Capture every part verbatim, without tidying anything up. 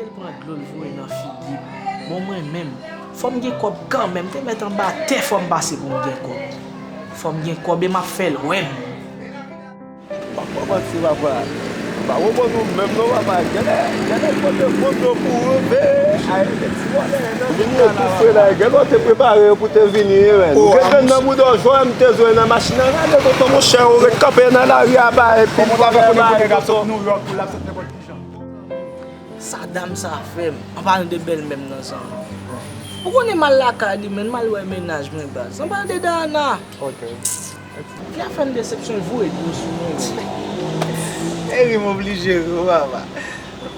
L pran dlo, l voye nan figi m. Bon, mwen menm, fò m gen kòb kanmenm. Te mèt anba tè, fò m pase pou m gen kòb. Fò m gen kòb e m ap fè l wè m. Pa fè manti, papa. Pa wè bon nou menm non, papa. Genlè, genlè kote bon nou pou rive. Ay, se ti vòlè nan vin yo tou fre la. Genlè w te prepare yo pou te vini, men. Ou gen grenn nan bouda w, jwè m te jwe nan machin nan. Gade tonton, monchè, ou ret kanpe nan lari a ba epi vòlè ba tonton. Sa dam sa fè m, an palan de bèlmè m nan sa. Ou konnen m al lakay li, men m al wè mennaj mwen baz. An palan de Dayana. Ok. Fi a fè m desepsyon, l voye dlo sou mwen, men. E ri m oblije ri, wi, papa.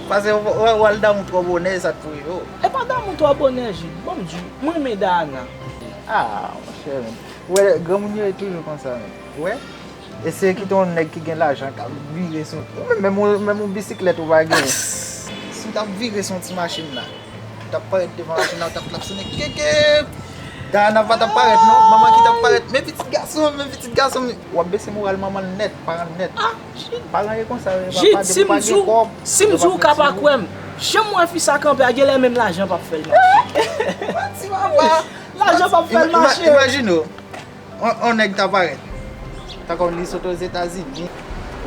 Paske w, w, w al damou twò bonè, e sa k pou rive w. E pa damou twò bonè, Jid. Bon, m di, mwen renmen Dayana. Ah, monchè, men. Ou wè, granmoun yo ye toujou konsa, men. Ou wè? Eseye kite yon nèg ki gen lajan k ap vire sou ou. Menm, menm yon, menm yon bisiklèt ou pa genyen. Si w t ap vire sou yon ti machin la, ou t ap parèt devan machin la, ou t ap klaksonnen, keke! Dayana pa t ap parèt, non. Manman ki t ap parèt, men pitit gason m, men pitit gason m. W ap bese moral manman l nèt, paran l nèt. Ah, Jid. Paran yo konsa, yo pa, Jid, pa, si depi w m pa di gen w, kòb, si m di w ka pa kwè m, jan m wè fi sa kanpe a, genlè menm lajan p ap fè l mache. Manti, papa. Lajan p ap fè l mache. Ima-, imajine w. On, on nèg ta parèt. Tankou li sot Ozetazini.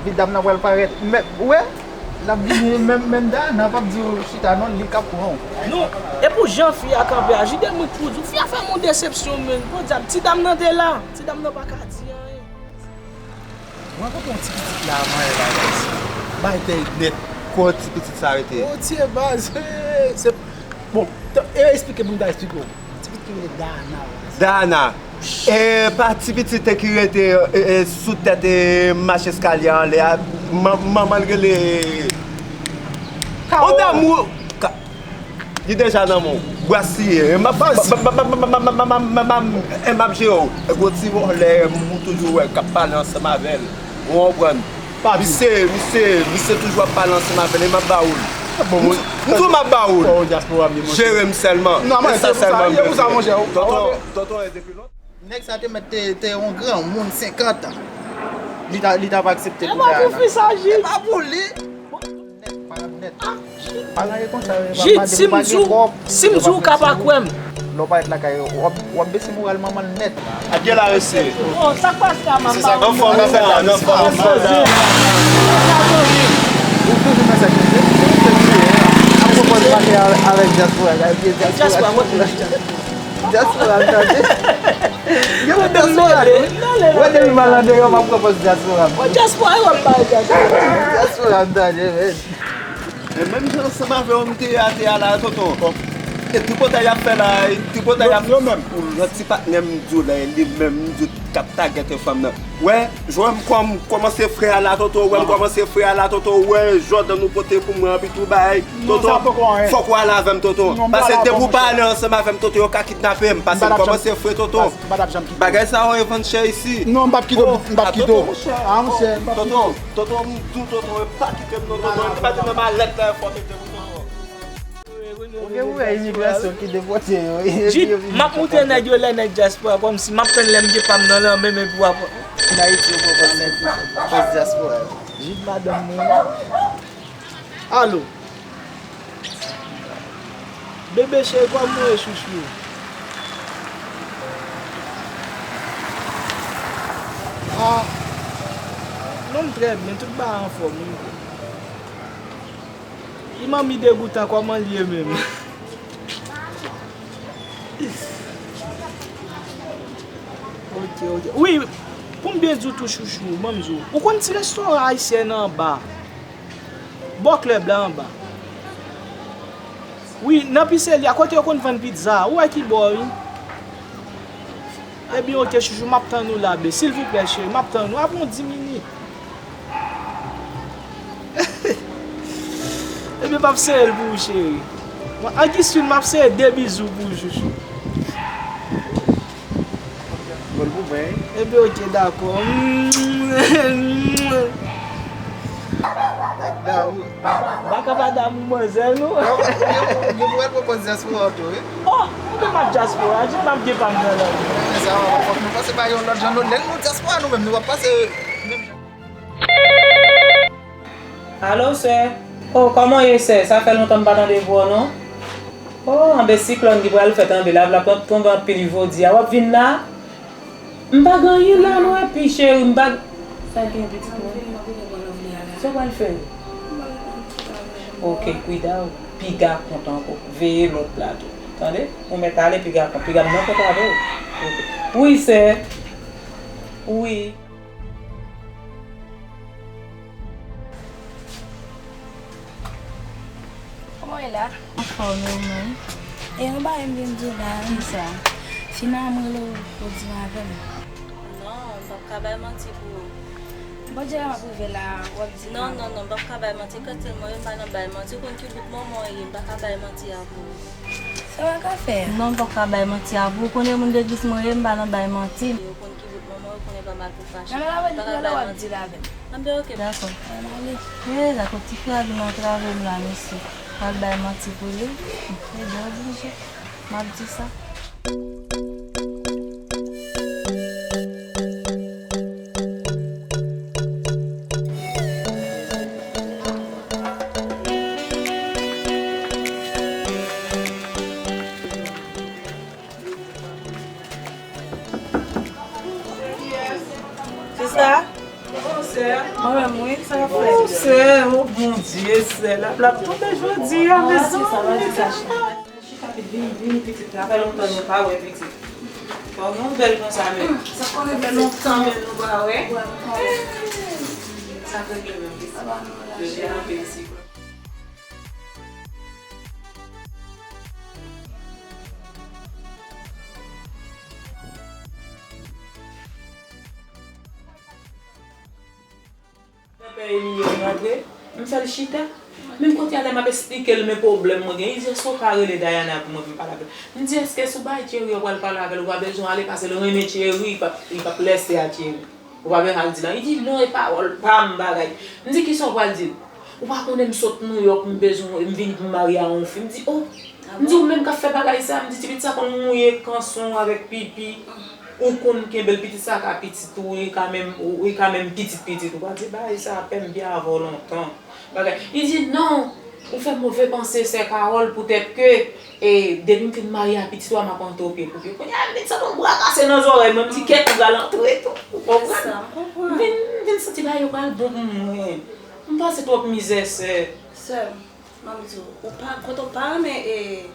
Epi dam nan pral parèt. Men, ou wè? L ap vini menm, menm Dayana p ap di w chita non, li k ap pran w. Non, e pou jan fi a kanpe a, Jide, mwen k pou di w, fi a fè m yon desepsyon, men. Podyab, ti dam nan te la. Ti dam nan pa ka di anyen. Mwen konprann ti pitit la avan yè bagay sa. Bay tèy nèt. Kò ti pitit sa rete. Otye baz. Se, bon, e eksplike pou m ta eksplike w. Ti pitit ki rele Dayana la. Dayana. E pa ti pitit ki rete, e, e, sou tèt, e, mach eskalye anlè a. Man-, manman l rele. Kawo. On damou. Ka-, li deja nan men w. Brasiye. M ap, m ap, m ap jere w. E gwo ti vòlè, m toujou wè, k ap pale ansanm avè l. Ou konprann? Misye, misye, misye toujou ap pale ansanm avè l, e m ap ba ou l. M, m di w m ap ba ou l. Jere m sèlman. E sa sèlman m bezwen. Tonton, tonton, e depi lontan. Nèg sa te mèt te, te yon granmoun senkant an. Li ta, li t ap aksepte pou Dayana. E pa pou fi sa, Jid. E pa pou li. Nèt, pa nèt. Jid, si m di w, si m di w ka pa kwè m. Lè w parèt lakay yo, w ap, w ap bese moral manman l nèt. Ap gen la resi. Bon, sa k pase a, manman? Anfòm, anfòm, anfòm. Ou toujou nan sèk misye. Ap pwopòz mache avèk dyaspora. Dyaspora, mwen toujou dyaspora. Dyaspora, m tande. Yo, dyaspora, tou. Wè, depi m al nan deyò, m ap pran pòz dyaspora. Bon, dyaspora, yo, m bay dyaspora. Dyaspora, m tande, men. E menm jan ansanm avè w, m te ye atè a la, tonton. E tripotay y ap fè la, e tripotay y ap fè. Yo, yo menm. Pou lòt ti patnè m di w la, e li menm, m di w k ap tagèt fanm nan. Wè, jwè m kòm, kòmanse fre a la, tonton. Wè, m kòmanse fre a la, tonton. Wè, Jordan ou pote pou mwen, anpi tou bay. Tonton, fòk ou ale avè m, tonton. Paske depi ou pa ale ansanm avè m, tonton, yo ka kidnape m. Paske m kòmanse fre, tonton. Bagay sa yo e vann chè isi. Non, m p ap kite w, m p ap kite w. Ah, monchè. Tonton, tonton, m di w, tonton, e pa kite m, non, tonton. Li pa te nan malèt la, fò mete pou tonton. Ou gen pou wè imigrasyon ki depòte yo. Jid, m ap montre nèg yo lè nèg dyaspora, kòmsi m ap tann lè m gen pa m nan lanmen m epi w ap. Ann Ayiti, yo pran pòz nèg, pòz dyaspora yo. Jid, madanm mwen. Alo. Bebe cheri, kòman w ye, chouchou? Ah, non, m trè byen, tout bagay anfòm, wi. Li manmi degoutan, kòman l ye menm? Ok, ok. Wi, pou m byen di w tou, chouchou, ban m di w. Ou konn ti restoran ayisyen anba? Bò klèb la anba. Wi, nan piseli a, kote yo konn vann pizza a, ou wè ki bò, wi. Ebyen, ok, chouchou, m ap tann ou la, be. Silvouplè, cheri, m ap tann ou. Apre yon dis minit. Ebyen, m ap sere l pou ou, cheri. Angiswil, m ap sere de bizou pou ou, chouchou. Ebyen, ok, dakò. Nèg damou. Baka pa damou manzè, non. Yo, yo, yo pou al pran pòz dyaspora tou, wi. Oh, mwen menm ap dyaspora, di m ap gen pa m nan lari. Sa, fòk nou pase pa yon lòt jan, non. Lè nou dyaspora, nou menm, nou pa pase menm jan. Alo, sè. Oh, kòman ye, sè? Sa fè lontan m pa tande vwa w, non. Oh, anben siklòn ki pral fèt anben la, l ap tonbe anpil jodi a. W ap vin la? M pa gen anyen la, non, epi, cheri, m pa. Sa gen, pitit mwen? Sa w pral fè? Ok, kwida w. Piga kont ankò. Veye lòt la tou. Tande? Ou mèt ale, piga kont. Piga m nan kont avè w. Ok. Wi, sè. Wi. Kòman w ye la? Anfòm, e ou menm? E yon bagay m vin di w la. Kisa? Fi m an m rele w pou w di m avè m. Non, m p ap ka bay manti pou ou. Bòdye la m ap rive la, w ap di m. Non, non, non, m p ap ka bay manti. Kante mwen, m pa nan bay manti. Ou konn ki bout manman w ye, m pa ka bay manti a pou ou. Sa w ka fè? Non, m p ap ka bay manti a pou ou. Ou konnen moun legliz mwen ye, m pa nan bay manti. Ou konn ki bout manman w, ou konnen pa mal pou fache. Nan men la, w ap di l avè m. Anben, ok. Dakò. Ann ale. E, dakò, ti fi a vin antrave m la, mesye. Pral bay manti pou li. Ebyen, oblije. M ap di sa. Kisa? Oh, sè. Mwen menm, wi, sa w ap fè? Oh, sè, oh, Bondye, sè, la, l ap tonbe jodi a, mezanmi. Chita, vini, vini, pitit, sa fè lontan nou pa wè, pitit. Fò nou bèl konsa, men. Sa konnen fè lontan, men nou pa wè. Sa k regle menm, pitit? Jodi a, anpil siklòn. Pè Emilio rantre, m fè l chita. Menm kote a, lè m ap esplike l men pwoblèm mwen gen, li di, èske w ka rele Diana pou mwen, pou m pale avè l? M di, èske si w bay Thierry, w pral pale avè l, ou pa bezwen ale, paske l renmen Thierry, li p ap, li p ap lèse a Thierry. Ou pa bezwen al di l anyen. Li di, non, e pawòl pa m bagay. M di, kisa w pral di l? Ou pa konnen m sot Nouyòk, m bezwen, m vini pou m marye a yon fi. M di, oh! M di, ou menm k ap fè bagay sa? M di, ti pitit sa konn mouye kanson avèk pipi. Ou konn kenbe l, pitit sa ka pitit ou, li ka menm, ou, li ka menm pitit pitit ou. Pa di bagay sa, pè m byen avè w lontan. Bagay. Li di, non, ou fè move panse, sè Carole, poutèt ke, e, depi m fin marye a pitit ou a, m ap antre o pye pou pye. Kounye a, m vin santi yon bra kase nan zòrèy mwen, m di, kèt, m pral antre tou. Ou konprann? Sa, m konprann. M vin, m vin santi bagay yo pral bon pou mwen. M pase twòp mizè, sè. Sè m, ban m di w, ou pa, kote w pa renmen, e,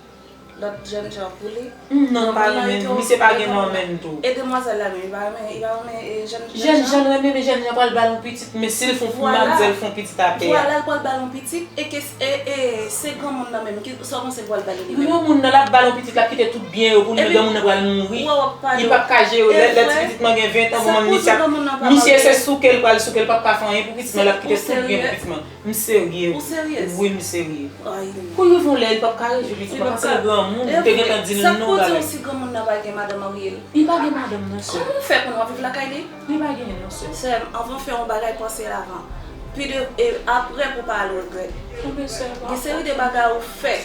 lòt jènjan pou li. Non, m pa renmen l. Misye pa gen nòmèn tou. E demwazèl la menm, li pa renmen, li pa renmen, e, jèn, jènjan? Jènjan renmen, men jènjan pral ba l yon pitit, men si l fè yon, madmwazèl fè yon pitit atè a. Vwala, l pral ba l yon pitit, e ke, e, e, se granmoun nan menm, ki, sa w panse l pral ba li li menm? Granmoun nan, l ap ba l yon pitit, l ap kite tout byen yo pou li, men granmoun nan pral mouri. Li p ap ka jere, lè, lè ti pitit mwen gen ven tan, pou mwen, misye ap, misye se souke l pral souke, l p ap ka fè anyen pou pitit mwen, l ap kite tout byen pou pitit mwen. M serye. Ou serye? Wi, m serye. Ay. Pou rive yon lè, li p ap ka rejwi pitit mwen, paske l granmoun, ou te gentan di l non, bagay. Sa k pou di w si granmoun nan pa gen madanm marye l? Li pa gen madanm non, sè. Kòman w fè konnen w ap viv lakay li? Li pa genyen non, sè. Sè m, anvan w fè yon bagay, panse l avan. Pi de, e, apre pou w pa al regrèt. Anben, sè, gen seri de bagay ou fè.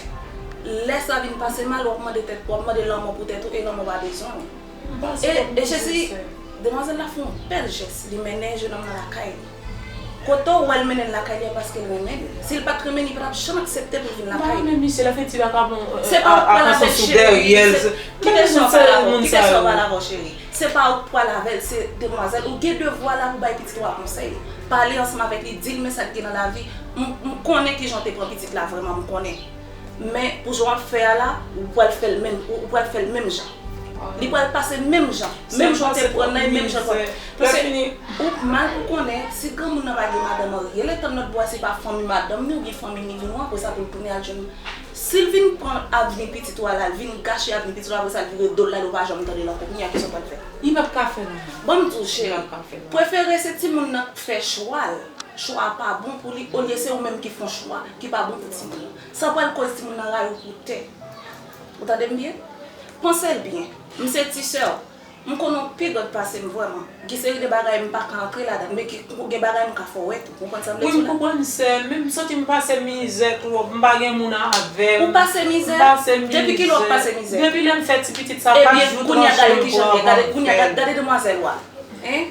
Lè sa vin pase mal, w ap mande tèt, w ap mande lanmò pou tèt ou, e lanmò pa bezwen w. E, e Jezi, demwazèl la fè yon bèl jès, li mennen jennonm nan lakay li. Kote w wè l mennen l lakay li a, paske l renmen l. Si l pa t renmen l, li pa t ap janm aksepte pou l vin lakay li. M pa renmen misye, l ap fè ti vakabon, e, se pa ou k pral avè l, cheri. Kite sa w pale avè w, kite sa w pale avè w, cheri. Se pa ou k pral avè l, se demwazèl. Ou gen devwa la pou bay pitit ou a konsèy. Pale ansanm avèk li, di l men sa k gen nan lavi. M, m konnen kijan w te pran pitit la vrèman, m konnen. Men pou jan w ap fè a la, ou pral fè l menm, ou, ou pral fè l menm jan. Li pral pase menm jan. Menm jan w te pran nan, menm jan l pral. Paske ou mal pou konnen, si granmoun nan pa gen madanm marye, lè tann lòt bò a, se pa fanmi madanm ni oubyen fanmi ni vin ou, apre sa pou l tounen al jwenn. Si l vin pran avni pitit ou a la, l vin gache avni pitit ou a, apre sa l vire do l la, ou pa janm tande l ankò. Kounye a, kisa w pral fè? Li p ap ka fè l ankò. Bon, m di w, cheri, prefere se timoun nan k fè chwa l. Chwa a pa bon pou li, olye se ou menm ki fè yon chwa ki pa bon pou timoun nan. Sa pral koz timoun nan rayi w pou tè. Ou tande m byen? Panse l byen. M se ti sè w. M konnen w pi grann pase m vrèman. Gen seri de bagay m pa ka antre ladan l, men gen, gen bagay m ka fè w wè tou. Ou konprann sa m vle di w la? Wi, m konprann, sè m, men m santi m pase mizè twòp. M pa gen moun avè m. Ou pase mizè? M pase mizè. Depi kilè w ap pase mizè? Depi lè m fè ti pitit sa, pa jou tranche m pou avan m fè l. Ebyen, kounye a, gade kijan l ye. Gade, kounye a, gade, gade demwazèl ou a. Hein?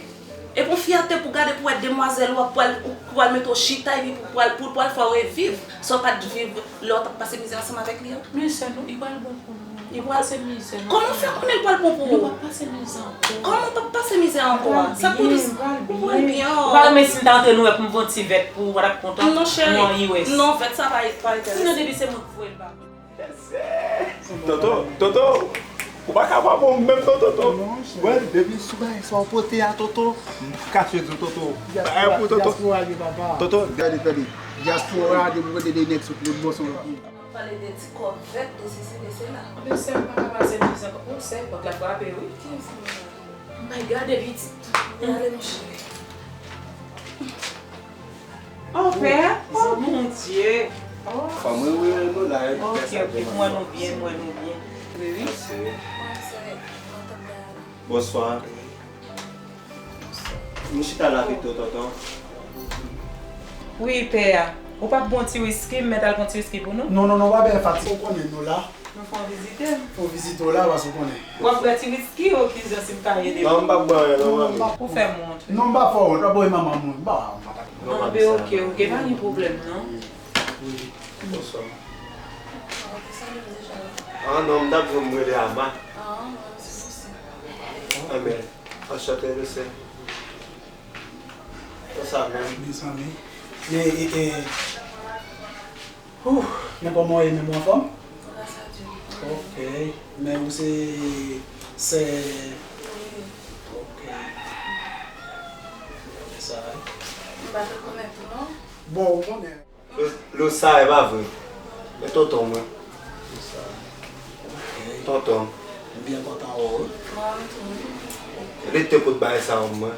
Epi yon fyète pou gade pou wè demwazèl ou a, pou al, ou, Pral mete w chita epi pou pral, pou pral fè w reviv sa w pa t viv lè w t ap pase mizè ansanm avèk li an. Men sè nou, li pral bon pou nou. Li pral pase mizè. Kòman w fè konnen l pral bon pou ou? Nou p ap pase mizè ankò. Kòman w p ap pase mizè ankò? Sa pou di ou pral byen. Ou pral renmen si m ta antre nou wè pou m fè yon ti vèt pou ou pa t ap kontan? Non, cheri. Non, vèt sa pa, pa enterese. Sinon, depi se mwen k voye l ba ou. Toto, Toto, ou pa ka pa bon menm non, Toto. Wè, depi sou bagay sa w pote a, Toto, m ka fè di w, Toto. Bagay pou Toto. Dyaspora li, papa. Toto, gade, tande. Dyaspora, depi w tande de nèg sot lòt bò se yon lòt moun. Pale de ti kòvèt, de sesi, de sela. Men sè m pa ka pase mizè ankò. Ou sè, pòt la frape, wi. Ki sè m la? M bay gade pitit. Gade, mon cheri. Oh, pè? Oh, Bondye. Oh. Fò mwen, wi, wi, nou la, wi. Ok, ok, mwen nou byen, mwen nou byen. Wi, wi. Mèsi. Bonswa. M chita la pito, tonton. Wi, pè a. Ou p ap bon ti wiski, m mèt al pran ti wiski pou nou? Non, non, non, pa bèl fatig. Ou konnen nou la. Nou fè yon vizite m. Fè yon vizite w la, paske ou konnen. W ap bwè ti wiski, o, kizan si m ka ede w? Non, m p ap bwè anyen, non, manmi. Ou fè m wont. Non, m pa fè w wont, w ap bwè manman mwen. M pa, m pa ta. Non, ah, manmi, ben, sa oke, oke, pa gen pwoblèm, non. Wi, wi. Bonswa. Ah, non, m t ap jwenn m rele Ama. Ah, mwen, se posib. Ah, men, anchante, mesye. Konsa menm. Mezanmi. Men, e, e, ouh, men kòman w ye menm, ou anfòm? Gras a Dye. Ok. Men ou se sè. Wi. Ok. Gade sa, wi. M pa te konnen tou, non. Bon, ou konnen. Lo, lo sa, e pa vre. Men tonton mwen. Lo sa. Ok. Tonton. M byen kontan wè w, wi. Mwen tou. Li te pot bagay sa yon mwen.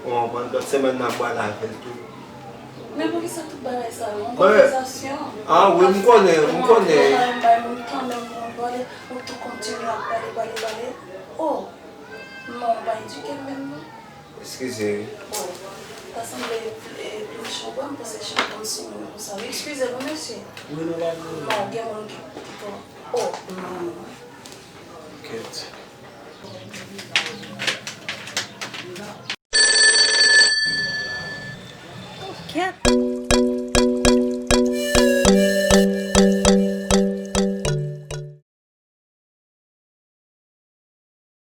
Ou konprann? Lòt semèn nan, m pral avè l tou. Men poukisa tout bagay sa yo? Yon konvèsasyon. Ah, wi, m konnen, m konnen. Ou bay moun kanmenm pou w pale, ou tou kontinye ap pale, pale, pale. Oh! Non, ou pa edike l menm, non. Eskize wi. Oh, ta sanble, eh, pli mechan w wè, m panse chanpon sou mwen konsa. Eskize wi, mesye. Wi, non, pa gen pwoblèm. Non, gen moun ki, ki twò. Oh, non, non, non. Kèt. Oh, kèt.